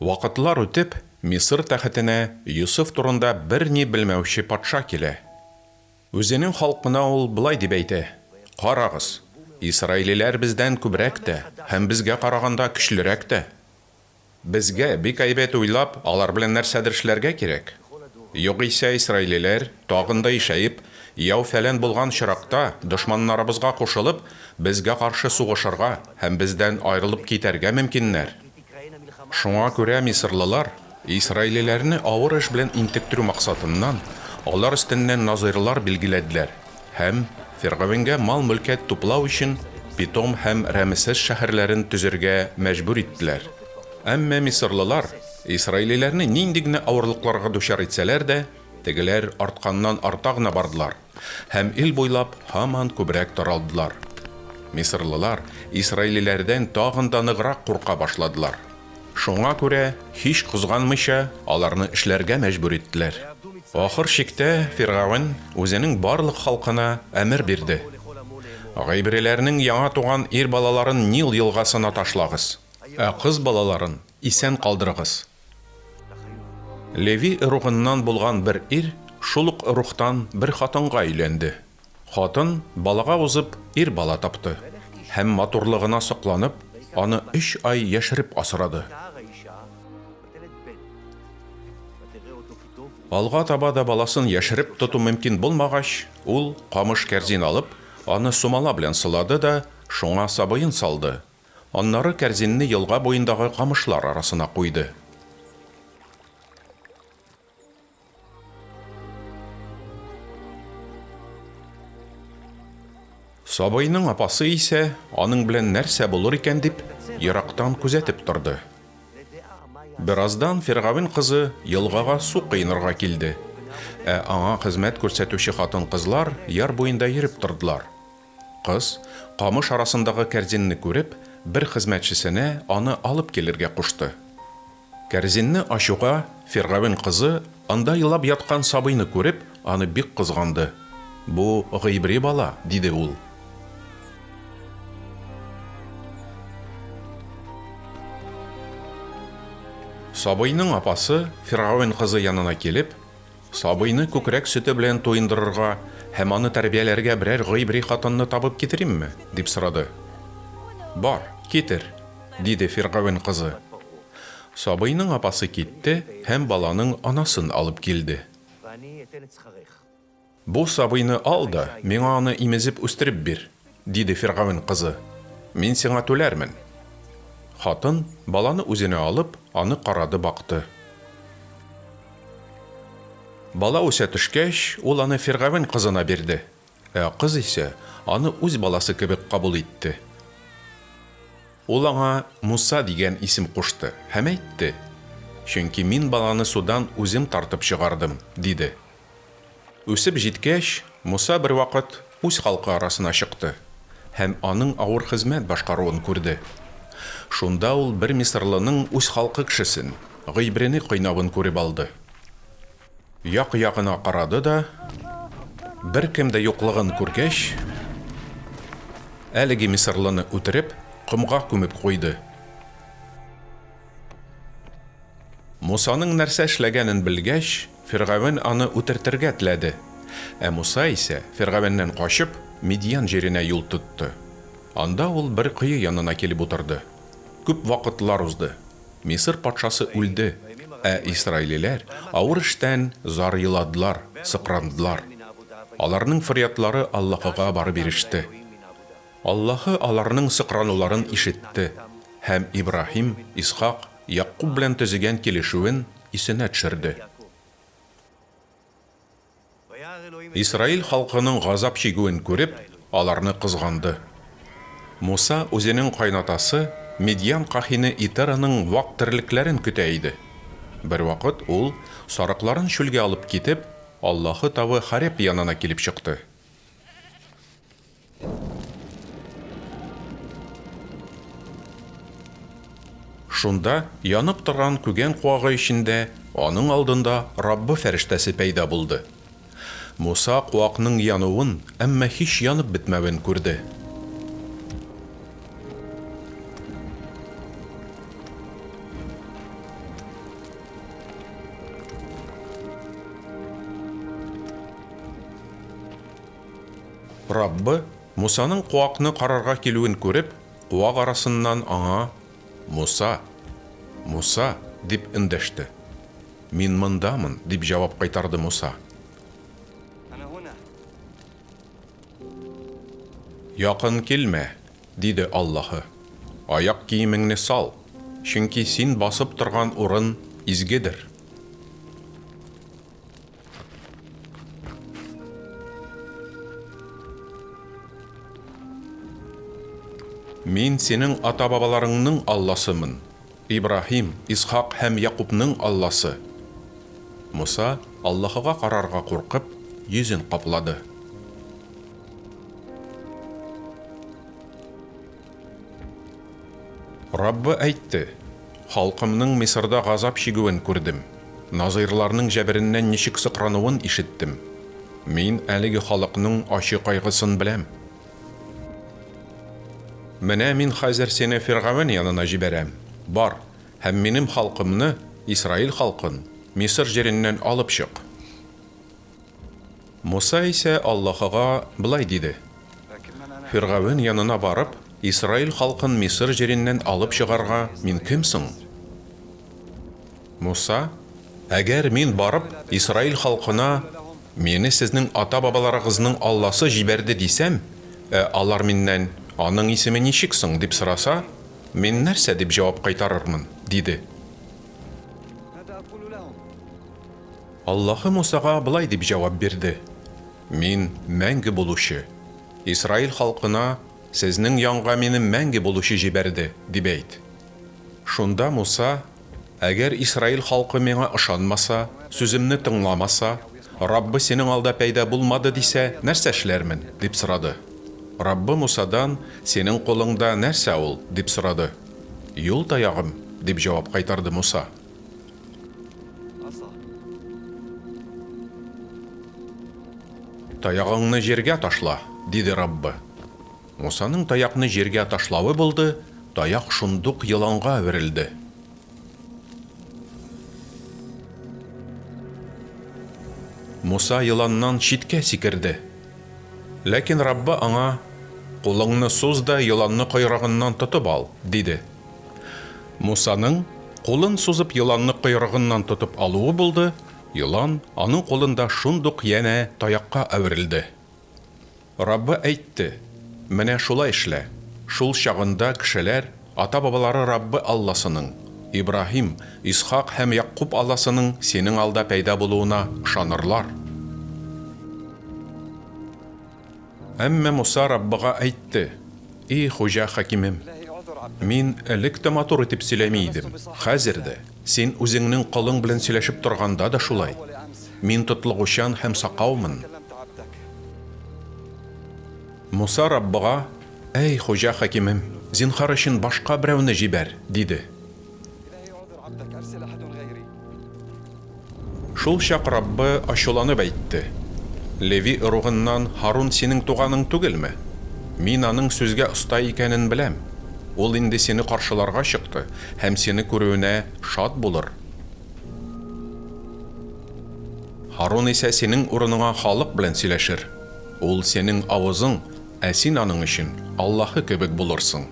Вакытлар үтеп, Мисыр тәхетенә Йосыф турында берни белмәүче патша килә. Үзенең халкына ул болай дип әйтә, Карагыз, исраилиләр бездән күбрәк тә һәм безгә караганда көчлерәк тә. Безгә, бик әйбәт уйлап, алар белән нәрсәдер эшләргә кирәк. Югыйсә исраилиләр, тагын да ишәеп, яу-фәлән булган очракта, дошманнарыбызга кушылып, безгә каршы сугышырга һәм бездән аерылып китәргә мөмкиннәр. Шуңа күрә мисырлылар, исраилиләрне авыр эш белән интектерү максатыннан, алар өстеннән назыйрлар билгеләделәр һәм, фиргавенгә мал-мөлкәт туплау өчен, Питом һәм Рәмесес шәһәрләрен төзергә мәҗбүр иттеләр. Әмма мисырлылар, исраилиләрне нинди генә авырлыкларга дучар итсәләр дә, тегеләр артканнан-арта гына бардылар һәм ил буйлап һаман күбрәк таралдылар. Мисырлылар исраилиләрдән тагын да ныграк курка башладылар. Шуңа күрә, һич кызганмыйча, аларны эшләргә мәҗбүр иттеләр. Ахыр чиктә фиргавен үзенең барлык халкына әмер бирде, Гыйбриләрнең яңа туган ир балаларын Нил елгасына ташлагыз, ә кыз балаларын исән калдырыгыз. Леви ыругыннан булган бер ир шул ук ыругтан бер хатынга өйләнде. Хатын, балага узып, ир бала тапты һәм, матурлыгына сокланып, аны өч ай яшереп асрады. Алга таба да баласын яшереп тоту мөмкин булмагач, ул, камыш кәрзин алып, аны сумала белән сылады да шуңа сабыен салды, аннары кәрзинне елга буендагы камышлар арасына куйды. Сабыйның апасы исә, аның белән нәрсә булыр икән дип, ерактан күзәтеп торды. Бераздан фиргавен кызы елгага су коенырга килде. Ә аңа хезмәт күрсәтүче хатын-кызлар яр буенда йөреп тордылар. Кыз, камыш арасындагы кәрзинне күреп, бер хезмәтчесенә аны алып килергә кушты. Кәрзинне ачуга, фиргавен кызы, анда елап яткан сабыйны күреп, аны бик кызганды. Бу, гыйбри бала, диде ул. Сабыйның апасы, фиргавен кызы янына килеп, Сабыйны күкрәк сөте белән туендырырга һәм аны тәрбияләргә берәр гыйбри хатынны табып китеримме? дип сорады. Бар, китер, диде фиргавен кызы. Сабыйның апасы китте һәм баланың анасын алып килде. Бу сабыйны ал да, миңа аны имезеп үстереп бир, диде фиргавен кызы. Мин сиңа түләрмен. Хатын, баланы үзенә алып, аны карады-бакты. Бала үсә төшкәч, ул аны фиргавен кызына бирде, ә кыз исә аны үз баласы кебек кабул итте. Ул аңа Муса дигән исем кушты һәм әйтте, Чөнки мин баланы судан үзем тартып чыгардым, диде. Үсеп җиткәч, Муса бервакыт үз халкы арасына чыкты һәм аның авыр хезмәт башкаруын күрде. Шунда ул бер мисырлының үз халкы кешесен, гыйбрене кыйнавын күреп алды. Як-ягына карады да, беркем дә юклыгын күргәч, әлеге мисырлыны үтереп, комга күмеп куйды. Мусаның нәрсә эшләгәнен белгәч, Фиргавен аны үтертергә теләде. Ә Муса исә, Фиргавеннән качып, Мидьян җиренә юл тотты. Анда ул бер кое янына килеп утырды. Күп вакытлар узды. Мисыр патшасы үлде, ә исраилиләр авыр эштән зар еладылар, сыкрандылар. Аларның фөрьядлары Аллаһыга барып иреште. Аллаһы аларның сыкрануларын ишетте һәм Ибраһим, Исхак, Ягъкуб белән төзегән килешүен исенә төшерде. Исраил халкының газап чигүен күреп, аларны кызганды. Муса үзенең кайнатасы, Мидьян каһине Итераның вак терлекләрен көтә иде. Бервакыт ул, сарыкларын чүлгә алып китеп, Аллаһы тавы Хореб янына килеп чыкты. Шунда, янып торган күгән куагы эчендә, аның алдында Раббы фәрештәсе пәйда булды. Муса куакның януын, әмма һич янып бетмәвен күрде. Раббы, Мусаның куакны карарга килүен күреп, куак арасыннан аңа, Муса! Муса! дип эндәште. Мин мондамын, дип җавап кайтарды Муса. Якын килмә, диде Аллаһы. Аяк киемеңне сал, чөнки син басып торган урын изгедер. Мин синең ата-бабаларыңның Алласымын, Ибраһим, Исхак һәм Якубның Алласы. Муса, Аллаһыга карарга куркып, йөзен каплады. Раббы әйтте, Халкымның Мисырда газап чигүен күрдем, назыйрларның җәбереннән ничек сыкрануын ишеттем. Мин әлеге халыкның ачы кайгысын беләм. Менә Мин хәзер сине фиргавен янына җибәрәм, бар һәм Минем халкымны, Исраил халкын, Мисыр җиреннән алып чык. Муса исә Аллаһыга болай диде, Фиргавен янына барып, Исраил халкын Мисыр җиреннән алып чыгарга мин кем соң? Муса, Әгәр мин барып, Исраил халкына, Мине сезнең ата-бабаларыгызның Алласы җибәрде дисәм, ә алар миннән, Аның исеме ничек соң? дип сораса, мин нәрсә дип җавап кайтарырмын? диде. Аллаһы Мусага болай дип җавап бирде, Мин, Мәңге Булучы. Исраил халкына, Сезнең янга мине Мәңге Булучы җибәрде, дип әйт. Шунда Муса, Әгәр Исраил халкы миңа ышанмаса, сүземне тыңламаса, Раббы синең алда пәйда булмады дисә, нәрсә эшләрмен? дип сорады. Раббы Мусадан, Синең кулыңда нәрсә ул? дип сорады. Юл таягым, дип җавап кайтарды Муса. Таягыңны җиргә ташла, диде Раббы. Мусаның таякны җиргә ташлавы булды, таяк шундук еланга әверелде. Муса еланнан читкә сикерде. Ләкин Раббы аңа, Кулыңны суз да еланны койрыгыннан тотып ал, диде. Мусаның, кулын сузып еланны койрыгыннан тотып алуы булды, елан аның кулында шундук янә таякка әверелде. Раббы әйтте, Менә шулай эшлә, шул чагында кешеләр ата-бабалары Раббы Алласының, Ибраһим, Исхак һәм Ягъкуб Алласының синең алда пәйда булуына ышанырлар. Әмма Муса Раббыга әйтте, И Хуҗа Хакимем! Мин элек тә матур итеп сөйләми идем, хәзер дә, Син Үзеңнең колың белән сөйләшеп торганда да шулай. Мин тотлыгучан һәм сакаумын. Муса Раббыга, Әй, Хуҗа Хакимем, зинһар өчен башка берәүне җибәр, диде. Шул чак Раббы ачуланып әйтте, Леви ыругыннан Һарун синең туганың түгелме? Мин аның сүзгә оста икәнен беләм. Ул инде сине каршыларга чыкты һәм сине күрүенә шат булыр. Һарун исә синең урыныңа халык белән сөйләшер. Ул синең авызың, ә син аның өчен Аллаһы кебек булырсың.